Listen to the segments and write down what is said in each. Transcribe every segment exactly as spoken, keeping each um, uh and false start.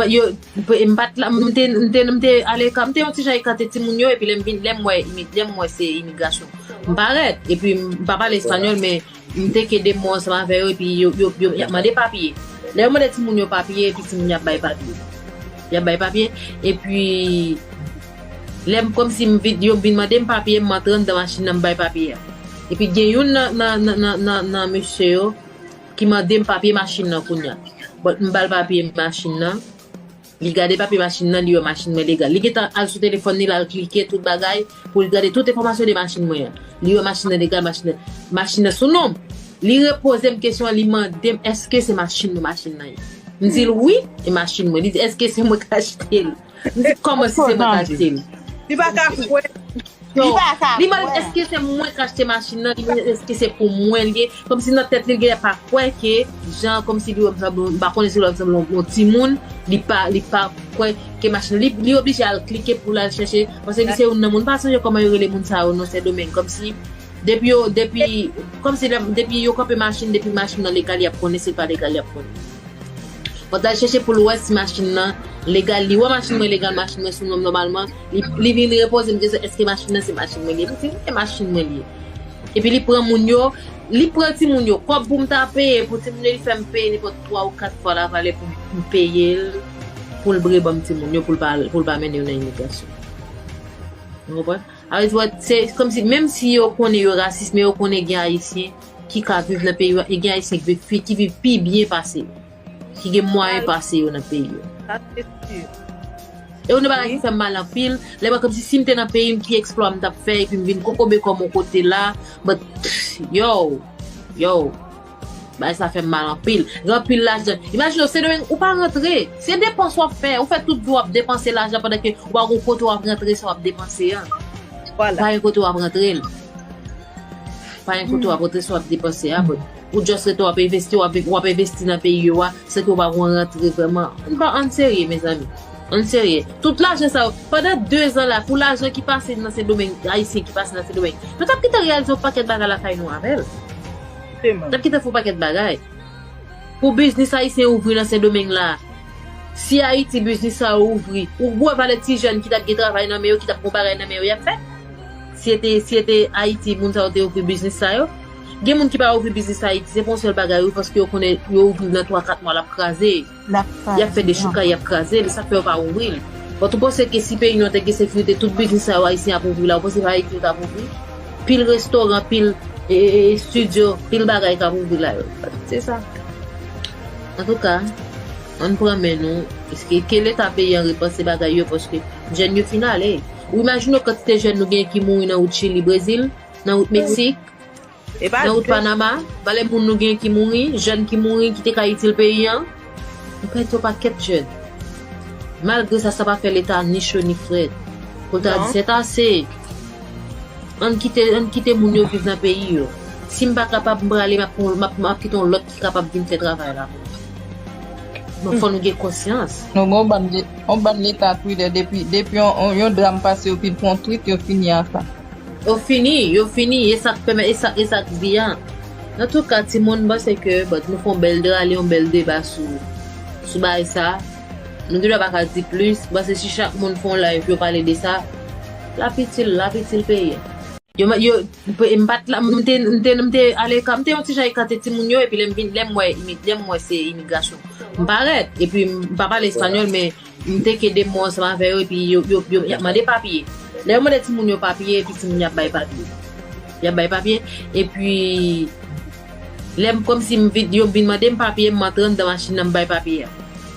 Yo, m pa t la, m te, m te, m te ale, m te yon ti jan ekate timoun yo, epi lè m vin, lè m wè, imi- lè m wè se imigrasyon. M parèt, epi m pa pale espanyòl, men m te kenbe mo ansanm avè yo, epi yo, yo, yo, y ap mande papye. Lè yo mande timoun yo papye, epi timoun yo ap bay papye. Y ap bay papye, epi lè m, kòmsi m vin, yo vin mande m papye, m antre anndan machin nan, m bay papye a. Epi gen youn nan, nan, nan, nan, nan, nan mesye yo ki mande m papye machin nan kounye a. But m ba l papye machin nan. Li gade papye machin nan, li wè machin mwen legal. Li gentan al sou telefòn li, l al klike tout bagay pou l gade tout enfòmasyon de machin mwen an. Li wè machin nan legal, machin nan, machin nan sou non m. Li repoze m kesyon an, li mande m èske se machin mwen machin nan ye. M di l wi, e machin mwen. Li di èske se mwen k achte l. M di kòman si se mwen k achte l? Li pa ka kwè. Li pa ka kwè. Li mande èske se mwen k achte machin nan, li mande èske se pou mwen li ye. Kòmsi nan tèt li, li genlè pa kwè ke, jan, kòmsi li wè m sanble, m pa konnen si l wè m sanble yon, yon timoun, li pa, li pa kwè ke machin nan. Li, li oblije al klike pou l al chèche, paske li se youn nan moun, m pa sonje kòman yo rele moun sa yo nan Sendomeng, kòmsi, depi yo, depi, kòmsi lè, depi yo kanpe machin, depi machin nan legal, y ap konnen, si l pa legal, y ap konnen. Mwen t al chèche pou l wè si machin nan legal. Li wè machin mwen legal, machin mwen sou non m nòmalman. Li, li vin repoze m kesyon, èske machin nan se machin mwen li ye? M di, wi, se machin mwen li ye. Epi li pran moun yo, li pran timoun yo. Kòb pou m ta peye pou timoun yo, li fè m peye nenpòt twa ou kat fwa lavalè pou m peye l, pou l bre ban m timoun yo, pou l pa, pou l pa mennen yo nan imigrasyon. Ou konprann? Alò, se kòmsi, menm si yo konnen yo rasis, men yo konnen gen Ayisyen ki ka viv nan peyi yo, e gen Ayisyen ki viv, ki viv pi byen pase yo, ki gen mwayen pase yo nan peyi yo. Sa, se si. E yon bagay ki fè m mal anpil, lè mwen kòmsi si m te nan peyi m, ki eksplwa m t ap fè, epi m vin kokobe kò m yon kote la, but, yo, yo, bagay sa fè m mal anpil. Gen anpil lajan. Imajine w, Sendomeng, ou pa rantre. Se depans w ap fè. Ou fè tout vi w ap depanse lajan pandan ke ou pa gon kote w ap rantre sa w ap depanse an. Vwala. Pa gen kote w ap rantre l. Pa gen kote w ap rantre sa w ap depanse a, but ou just rete w ap envesti, w ap, w ap envesti nan peyi yo a, san ke w pa gon rantre vrèman. Ann pa, ann serye, mezanmi. Ann serye. Tout lajan sa yo, pandan de zan la, pou lajan ki pase nan Sendomeng, Ayisyen ki pase nan Sendomeng, nou t ap gentan reyalize yon pakèt bagay lakay nou avè l. Justement. T ap gentan fè yon pakèt bagay. Pou biznis ayisyen ouvri nan Sendomeng la, si Ayiti biznis sa yo ouvri, ou wè valè ti jèn ki t ap gen travay nan men yo, ki t ap gon bagay nan men yo, y ap fè? Si se te, si se te Ayiti, moun sa yo te ouvri biznis sa yo. Gen moun ki pa ouvri biznis Ayiti, se pa yon sèl bagay, wi, paske yo konnen yo ouvri l nan twa, kat mwa, l ap kraze. L ap kraze, y ap fè dechoukay, y ap kraze l, sa k fè yo pa ouvri l. But ou panse ke si peyi nou an te gen sekirite, tout biznis sa yo Ayisyen ap ouvri la, ou panse pa Ayiti yo t ap ouvri? Pil restoran, pil, e, e, e, estidyo, pil bagay k ap ouvri la yo. Se sa. Antouka, ann pran men nou, paske ke Leta peyi an repanse bagay yo, paske jèn yo fin ale. Ou imajine w kantite jèn nou gen ki mouri nan wout Chili, Brezil, nan wout Meksik, nan wout Panama, valè moun nou gen ki mouri, jèn ki mouri, ki te ka itil peyi an. Nou pèdi yon pakèt jèn. Malgre sa, sa pa fè Leta ni cho ni frèt. Pou l ta di, se ase. Ann kite, ann kite moun yo viv nan peyi yo. Si m pa kapab, m prale, m ap, m ap, m ap kite yon lòt ki kapab vin fè travay la pou mwen. Bon, fò nou gen konsyans. Nou gen yon bann, yon bann Leta Twitter, depi, depi yon, yon, yon dram pase, yo fin fè yon tweet, yo fini a sa. Yo fini, yo fini, e sa k pèmèt, e sa, e sa k vi a. Antouka, timoun, m panse ke, but, nou fè yon bèl rale, yon bèl deba sou, sou bagay sa. Nou te dwe pa ka di plis, m panse si chak moun fè yon live, yo pale de sa, l ap itil, l ap itil peyi a. Yo, yo, m pa t la, m te, m te, m te ale, m te yon ti jan ekate timoun yo, epi lè m vin, lè m wè, imi- lè m wè se imigrasyon. M parèt, epi m pa pale espanyòl, men m te kenbe mo ansanm avè yo, epi yo, yo, yo, y ap mande papye. Lè yo mande timoun yo papye, epi timoun yo ap bay papye. Y ap bay papye, epi lè m, kòmsi m vin, yo vin mande m papye, m antre anndan machin nan, m bay papye a.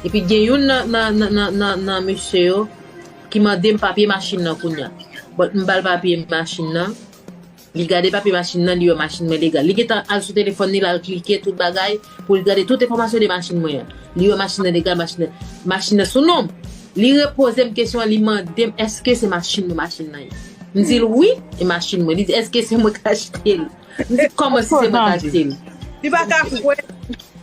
Epi gen youn nan, nan, nan, nan, nan, nan mesye yo ki mande m papye machin nan kounye a. But m ba l papye machin nan. Li gade papye machin nan, li wè machin mwen legal. Li gentan al sou telefòn li, l al klike tout bagay pou l gade tout enfòmasyon de machin mwen an. Li wè machin nan legal, machin nan, machin nan sou non m. Li repoze m kesyon an, li mande m èske se machin mwen machin nan ye. M di l wi, e machin mwen. Li di èske se mwen k achte l? M di kòman si se mwen k achte l? Li pa ka kwè.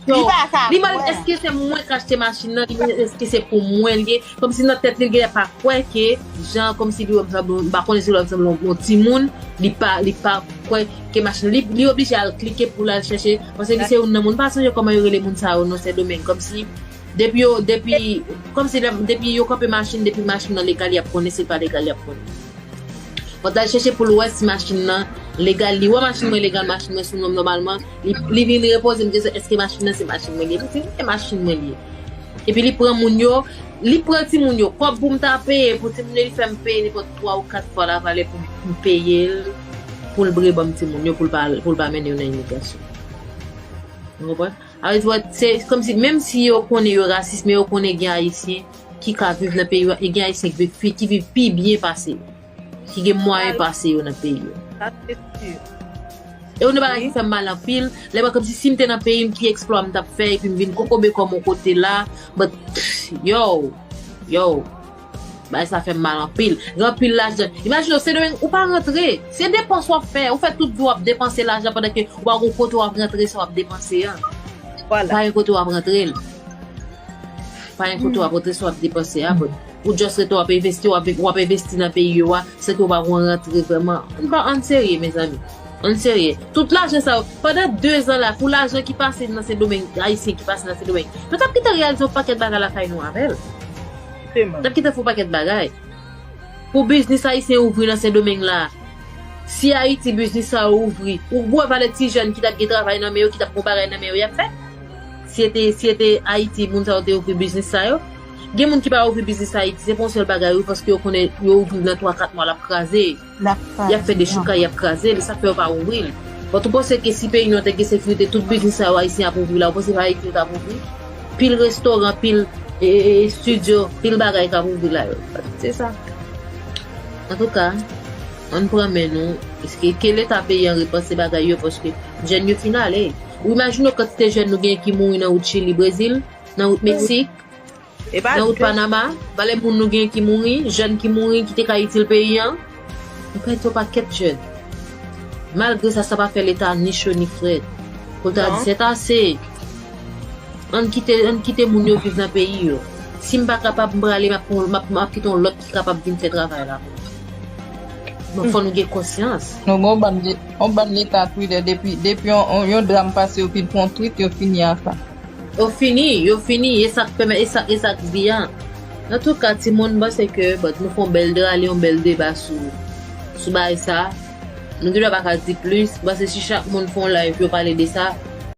Li pa ka kwè. Li mande èske se mwen k achte machin nan, li mande èske se pou mwen li ye. Kòmsi nan tèt li, li genlè pa kwè ke, jan, kòmsi li wè m sanble, m pa konnen si l wè m sanble yon, yon timoun, li pa, li pa kwè ke machin, li, li oblije al klike pou l al chèche, paske li se youn nan moun, m pa sonje kòman yo rele moun sa yo nan Sendomeng, kòmsi, Depi yo, depi, kòmsi lè, depi yo kanpe machin, depi machin nan legal, y ap konnen, si l pa legal, y ap konnen. Mwen t al chèche pou l wè si machin nan legal. Li wè machin mwen legal, machin mwen sou non m nòmalman. Li, li vin repoze m kesyon, èske machin nan se machin mwen li ye? Li di, wi, se machin mwen li ye. Epi li pran moun yo, li pran timoun yo. Kòb pou m ta peye pou timoun yo, li fè m peye nenpòt twa ou kat fwa lavalè pou m peye l, pou l bre ban m timoun yo, pou l pa, pou l pa mennen yo nan imigrasyon. Ou konprann? Sa vle di, wè, se kòmsi, menm si yo konnen yo rasis, men yo konnen gen Ayisyen ki ka viv nan peyi yo, e gen Ayisyen ki viv, ki viv pi byen pase yo, ki gen mwayen pase yo nan peyi yo. Sa se si. E yon bagay ki fè m mal anpil, lè mwen kòmsi si m te nan peyi m, ki eksplwa m t ap fè, epi m vin kokobe kò m yon kote la, but, pff, yo, yo, bagay sa fè m mal anpil. Gen anpil lajan. Imajine w, Sendomeng, ou pa rantre. Se depans w ap fè. Ou fè tout vi w ap depanse lajan pandan ke ou pa gon kote w ap rantre sa w ap depanse an. Vwala. Pa gen kote w ap rantre l. Pa gen kote w ap rantre sa w ap depanse a, but ou just rete w ap envesti, w ap, w ap envesti nan peyi yo a, san ke w pa gon rantre vrèman. Ann pa, ann serye, mezanmi. Ann serye. Tout lajan sa yo, pandan de zan la, pou lajan ki pase nan Sendomeng, Ayisyen ki pase nan Sendomeng, nou t ap gentan reyalize yon pakèt bagay lakay nou avè l. Jisteman. N ap gentan fè yon pakèt bagay. Pou biznis ayisyen ouvri nan Sendomeng la, si Ayiti biznis sa yo ouvri, ou wè valè ti jèn ki t ap gen travay nan men yo, ki t ap gon bagay nan men yo, y ap fè? Si se te, si se te Ayiti, moun sa yo te ouvri biznis sa yo. Gen moun ki pa ouvri biznis Ayiti, se pa yon sèl bagay, wi, paske yo konnen yo ouvri l nan twa, kat mwa, l ap kraze. L ap kraze. Y ap fè dechoukay, y ap kraze l, sa k fè yo pa ouvri l. But ou panse ke si peyi nou an te gen sekirite, tout biznis sa yo Ayisyen ap ouvri la, ou panse pa Ayiti yo t ap ouvri? Pil restoran, pil e, e, e, estidyo, pil bagay k ap ouvri la yo. Se sa. Antouka, ann pran men nou. Eske ke Leta peyi an repanse bagay yo, paske jèn yo fin ale. Ou imajine w kantite jèn nou gen ki mouri nan wout Chili, Brezil, nan wout Meksik, E pa nan wout jèn. Panama, valè moun nou gen ki mouri, jèn ki mouri, ki te ka itil peyi an. Nou pèdi yon pakèt jèn. Malgre sa, sa pa fè Leta ni cho ni frèt. Pou l ta Non. di, c'est assez. Ann kite, ann kite moun yo viv nan peyi yo. Si m pa kapab, m prale, m ap, m ap, m ap kite yon lòt ki kapab vin fè travay la pou nou. Bon, fò nou gen konsyans. Nou gen yon bann le-, yon bann leta Twitter depi, depi yon, yon, yon dram pase yo fin fè yon tweet, yo fini a sa. Yo fini, yo fini, e sa k pèmèt, e sa, e sa k vi a. Antouka, timoun, m panse ke, but, nou fè yon bèl de, ale yon bèl deba sou, sou bagay sa. Nou gen dwa pa ka di plis, m panse si chak moun fè yon live, yo pale de sa,